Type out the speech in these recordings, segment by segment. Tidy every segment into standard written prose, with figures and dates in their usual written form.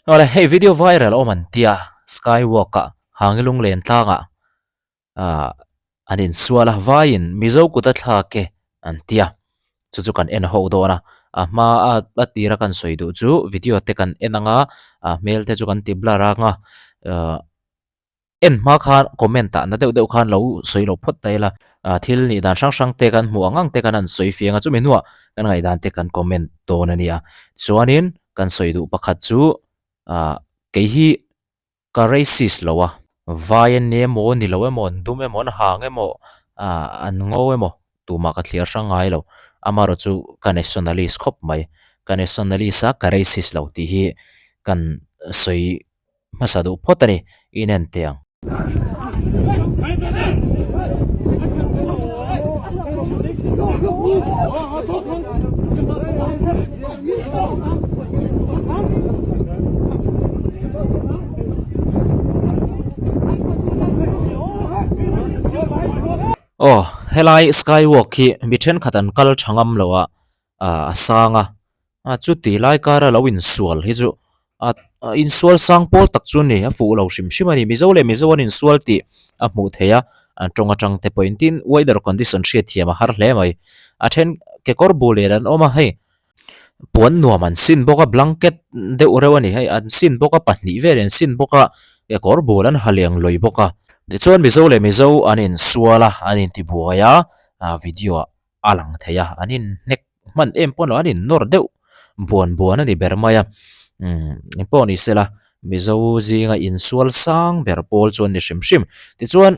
Awle hei video viral awm an tia skywalk ah hangi lunglen tlangah ah an insual a vaiin mizo kut a thlak e an tia chu chu kan en ho dawn a a hma a a tira kan sawi duh chu video te kan en anga a hmel te chu kan ti blur anga ah. En hma khan comment ah na deuh deuh khan lo sawi lo phawt ta ila, ah thil nih dan hrang hrang te kan hmuh ang ang te kan han sawi fiang a, chumi hnuah kan ngaihdan te kan comment dawn a nia. Chuanin kan sawi duh pakhat chu ah kei hi ka racist lo a, vai an ni emaw ni lo emaw an dum emaw an hang emaw ah an ngo emaw tumah ka thliar hrang ngai lo, amaherawh chu ka nationalist khawp mai, ka nationalist a ka racist lo tih hi kan sawi hmasa duh phawt a ni inen teh ang. Aw helai sky walk hi mi thenkhat an kal tha ngam lo a ah a sang a a chuti lai kara lo insual hi chu a insual sang pawl tak chu a ni a fuh lo hrim hrim a ni mizo leh mizo an insual tih a hmuh theih a an tawng atang te pawhin tin weather condition hriat thiam a har hle mai a then kekawr bu len an awm a hei puan nuam an sin bawk a blanket deuh reuh a ni hei an sin bawk a pahnih vel an sin bawk a kekawr bul an ha leng lawi bawk a tichuan mizo leh mizo an insual a an intibuai a ah video ah a lang thei a an inhnek hman em pawh an innawr deuh buan buan a ni ber mai a umm engpawh ni sela mizo zinga insual sang ber pawl chu an ni hrim hrim tichuan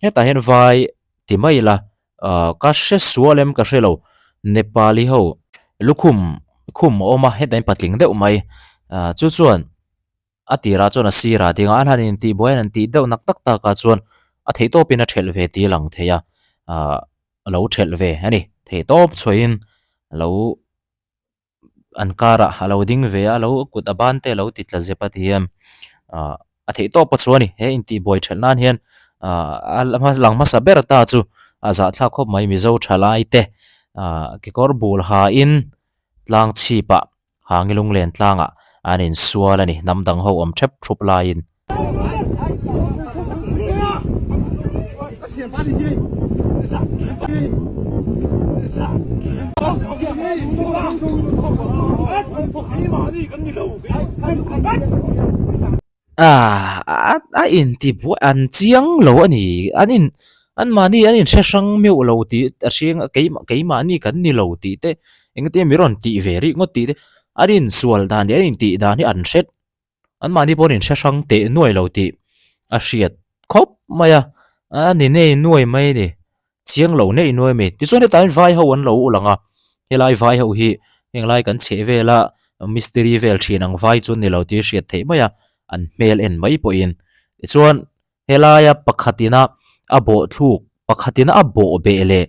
hetah hian vai ti mai ila ah ka hre sual em ka hre lo nepali ho lukhum khum a awm a hetah hian patling deuh mai ah chu chuan. A tirah chuan a sirah ding a, an han intih buai an han tih deuh nak tak tak ah chuan a theih tawpin a thelh ve tih a lang thei a, ahh a lo thelh ve a ni. Theih tawp chhuahin a lo an karah a lo ding ve a, a lo kut a ban te a lo ti tla zep a ti hian ahh a theih tawp a chhuah a ni. He intih buai thelh nan hian ahh a lang hmasa ber ta chu a zahthlak khawp mai Mizo thalai te ahh kekawr bul hain Tlang chhipah Hangi Lunglen tlangah an insual a ni, hnam dang ho awm thep thup laiin. Ah a inti buai an chiang lo a ni an in an mahni an inhre hrang meuh lo tih a hriang a keimah keimahni kan ni lo tih te engtin mi rawn tih ve rih ngawt tih te an insual dan leh an intih dan hi an hre an mahni pawh an inhre hrang teh nuai lo tih a hriat khawp mai a a ni nei nuai mai a ni. Chiang lo neih nuai mai. Tichuan hetah hian vai ho an lo ul ang a, helai vai ho hi henglai kan chheh vela mistiri vel thin ang vai chu an ni lo tih a hriat theih mai a, an hmel en mai pawhin. Tichuan helaia pakhatina a bawh thluk, pakhatina a bawh beh leh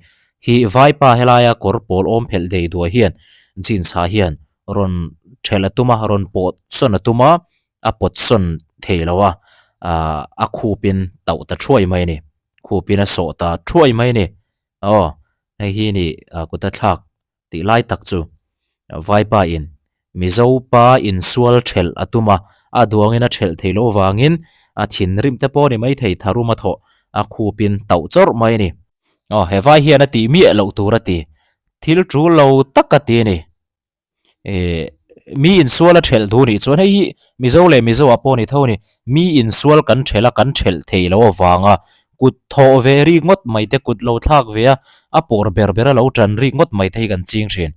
hi vaipa helaia kawr pawl awm phelh dei duai hian jeans ha hian rawn thelh a tum a, rawn pawh sawn a tum a, a pawt sawn thei lo a, ah a khupin tauh ta thuai mai a ni. Khupin a sawh ta thuai mai a ni. Aw, hei hi ni kuta thlak tih lai tak chu Vaipa in Mizo pa insual thelh a tum a, a duangin a thelh thei loh vangin a thinrim te pawh a ni mai thei tharum a thawh a khupin tauh chawrh mai a ni. Aw, he vai hian a tih miah loh tur a ti. Thil tul lo tak a ti a ni. Eh mi insual a thelh duh nih chuan hei hi Mizo leh Mizo ah pawh a ni tho a ni mi insual kan thelh a kan thelh thei loh avanga kut thawh ve rik ngawt mai te kut lo thlak ve a a pawr ber ber a lo tan rik ngawt mai te hi kan ching thin.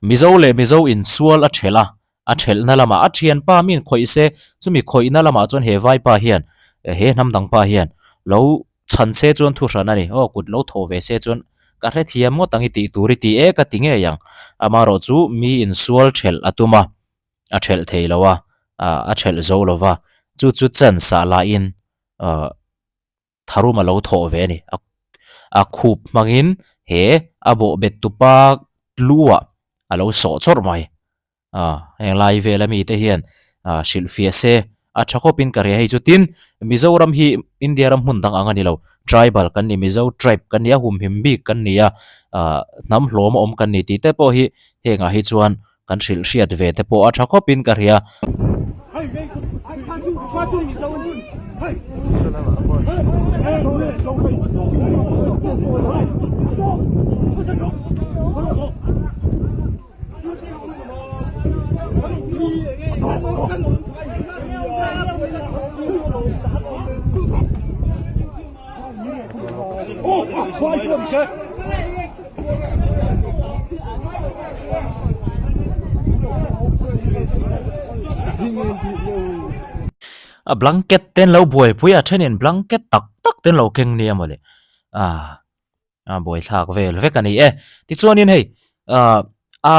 Mizo leh Mizo insual a thelh a a thelhna lamah a thianpa mi inkhawih se chumi khawihna lamah chuan he vaipa hian he hnam dang pa hian lo Chhan se chuan thu hran a ni. Aw, kut lo thawh ve se chuan ka hrethiam ngawt ang i tih tur i ti e ka ti ngei ang. Amaherawh chu mi insual thelh a tum a, a thelh thei lo a, a thelh zo lo va, chu chu chance ah lahin tharum a lo thawh ve a ni. A khup hmangin he a bawhbet tupa lu ah a lo sawh chawrh mai. Ah heng lai vel ami te hian ah hrilh fiah se a tha khawp in ka ria hei chu tin Mizoram hi India ram hmun dang ang a ni lo tribal kan ni Mizo tribe kan ni a humhim bik kan ni a ah hnam hlawm a awm kan ni tih te pawh hi hengah hi chuan kan hrilh hriat ve te pawh a tha khawp in ka ria. A blanket te an lo buaipui a thenin blanket tak tak te an lo keng nia mawle ah a buaithlak vel vek a ni e tichuanin hei ah a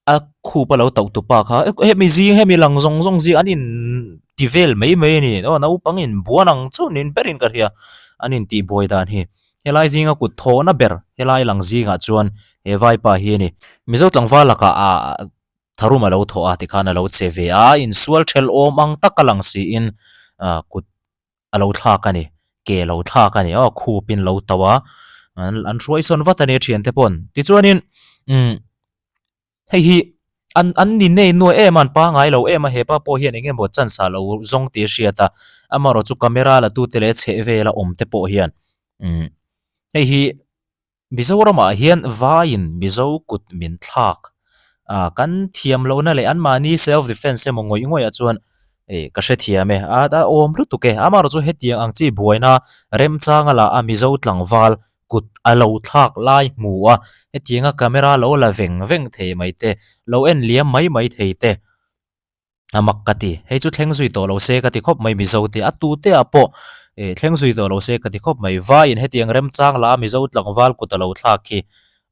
A khup a lo tauh tu pa kha hemi zing hemi lang zawng zawng zing an in ti vel mai mai a ni aw naupang in buan ang chu niin berin ka hria an in tih buai dan hi helai zinga kut thawhna ber helai lang zingah chuan he vaipa hi a ni mizo tlangval lakah ah tharum a lo thawh a tikhan a lo che ve a insual thelh awm ang tak a lang siin ah kut. a lo thlak a ni ke a lo thlak a ni aw khup in lo tauh a an an hruai sawn vat a ni a thiante pawn tichuanin umm hei hi an an ni nei nuai em a an pangai lo em a hepa pawh hian eng emaw chance ah lo zawng tih a hriat a amaherawhchu camera la tute leh chheh vela awm te pawh hian umm hei hi. Mizoramah hian vaiin Mizo kut min thlak a, kan thiam lohna leh anmahni self defense emaw ngawih ngawihah chuan eh ka hrethiam e, a a awm lutuk e. Amaherawh chu hetiang ang chi buaina remchanga lah a Mizo tlangval kut a lo thlak lai hmu a, hetianga camera lo la veng veng thei mai te, lo en liam mai mai thei te. A mak ka ti. Hei chu thleng zui tawh lo se ka ti khawp mai Mizo te. A tu te ah pawh eh thleng zui tawh lo se ka ti khawp mai. Vaiin hetiang remchang lah a Mizo tlangval kut a lo thlak khi.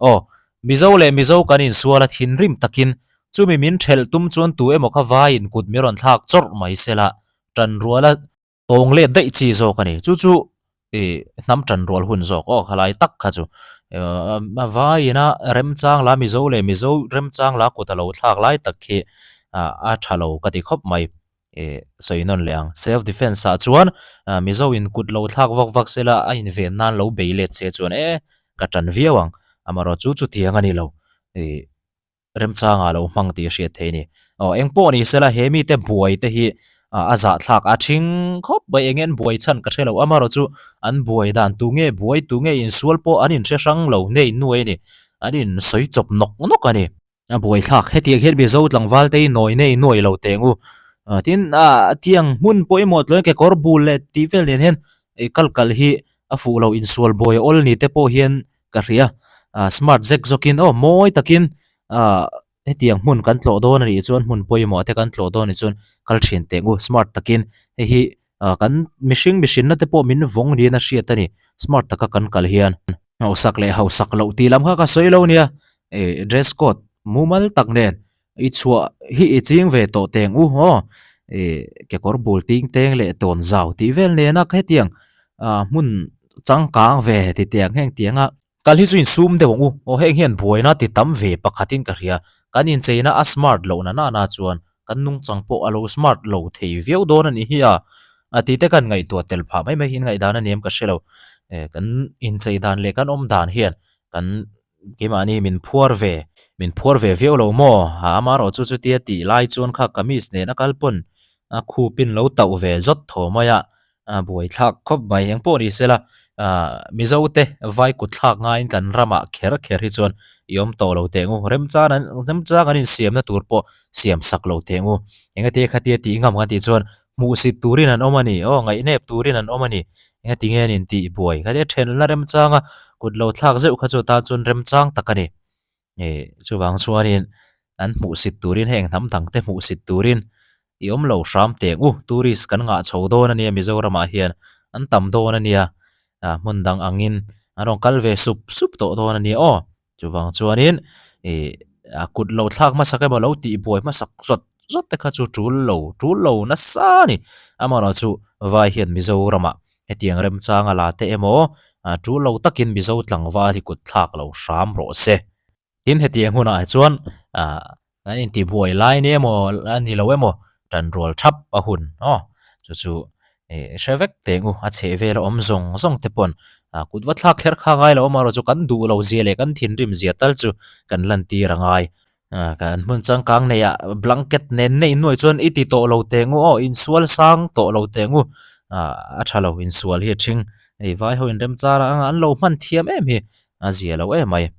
Aw, Mizo leh Mizo kan insual a thinrim takin chumi min thelh tum chuan tu emaw kha vaiin kut mi rawn thlak chawrh mai sela tan rual a Tawng let daih chi zawk a ni. Chu chu ih hnam tan rual hun zawk aw khalai tak kha chu. A vaiin a remchang la Mizo leh Mizo remchang la kut a lo thlak lai tak khi a tha lo ka ti khawp mai. Ih sawi nawn leh ang. Self defense ah chuan Mizo in kut lo thlak vak vak sela a inven nan lo bei let se chuan e ka tan viau ang. Amaherawhchu chu chutiang a ni lo. Ih. Remchangah lo hmang tih a hriat theih a ni. Aw eng pawh ni sela he mite buai te hi a zahthlak a thing khawp mai eng nge an buai chhan ka hre lo amaherawh chu an buai dan tu nge buai tu nge insual pawh an inhre hrang lo nei nuai a ni an insawi chawp nawk nawk a ni. A buaithlak hetiang hian Mizo tlangval te hi nawi nei nuai lo teh ang u. Tin ah tiang hmun pawimawh tluan kekawr bul leh tih vel nen hian kal kal hi a fuh lo insual buai awl ni te pawh hian ka hria ah smart zek zawkin aw mawi takin ah hetiang hmun kan tlawh dawn a nih chuan hmun pawimawh te kan tlawh dawn a nih chuan kal thin teh ngu smart takin hei hi ah kan mihring mihrinna te pawh min vawng niin a hriat a ni smart taka kan kal hian. Hausak leh hausak loh tih lam kha ka sawi lo nia eh dress code mumal tak nen i chhuah hi i ching ve tawh teng u aw ih kekawr bul ting teng leh tawn zau tih vel nena hetiang ah hmun changkang ve ti tiang heng tianga kal hi chu insum deuh ang u aw heng hian buaina ti tam ve pakhatin ka hria kan incheina a smart loh na nana chuan kan nungchang pawh a lo smart lo thei viau dawn a nih hi a a tih te kan ngaihtuah tel phah mai mai hi inngaihdan a ni em ka hre lo eh kan inchei dan leh kan awm dan hian kan Keimahni min phuar ve, min phuar ve viau lo maw? A amaherawh chu chutia tih lai chuan kha kamis nen a kal pawn a khupin lo tauh ve zawt thaw mai a, a buaithlak khawp mai. Eng pawh ni sela, Mizo te vai kut thlak ngaiin kan ramah kher kher hi chuan i awm tawh lo teh ngu. Remchang an remchang an insiamna tur pawh siam sak lo teh ngu. Engati khatia tih ngam kan tih chuan Hmuhsit turin an awm a ni, aw ngaihnep turin an awm a ni. Engati nge an intih buai? Khatia thenna remchanga kut lo thlak zeuh kha chu atan chuan remchang tak a ni. Ih chuvang chuanin an hmuhsit turin heng hnam dangte hmuhsit turin i awm lo hram teng u. Tourist kan ngah chho dawn a nia Mizoramah hian an tam dawn a nia. Ah hmun dang angin an rawn kal ve sup sup tawh dawn a nia aw. Chuvang chuanin ih a kut lo thlak hmasak emaw lo tih buai hmasak zawt zawt te kha chu tul lo tul lo nasa a ni. Amaherawh chu vai hian Mizoramah hetiang remchanga la te emaw ah tul lo takin Mizo tlangval hi kut thlak lo hram rawh se. Tin hetiang hunah hi chuan ah Kan intibuai lai ni emaw a ni lo emaw tan rual thap a hun aw chu chu ih hre vek teh u a chheh vel a awm zawng zawng te pawn ah kut va thlak kher kha ngai lo amaherawh chu kan duh lo zia leh kan thinrim zia tal chu kan lan tir a ngai. Kan hmun changkang neihah blanket nen neih nuai chuan i ti tawh lo teh ngu aw, insual sang tawh lo teh ngu. A tha lo, insual hi a thing. Hei vai ho inremchar anga an lo hman thiam em hi a zia lo em mai.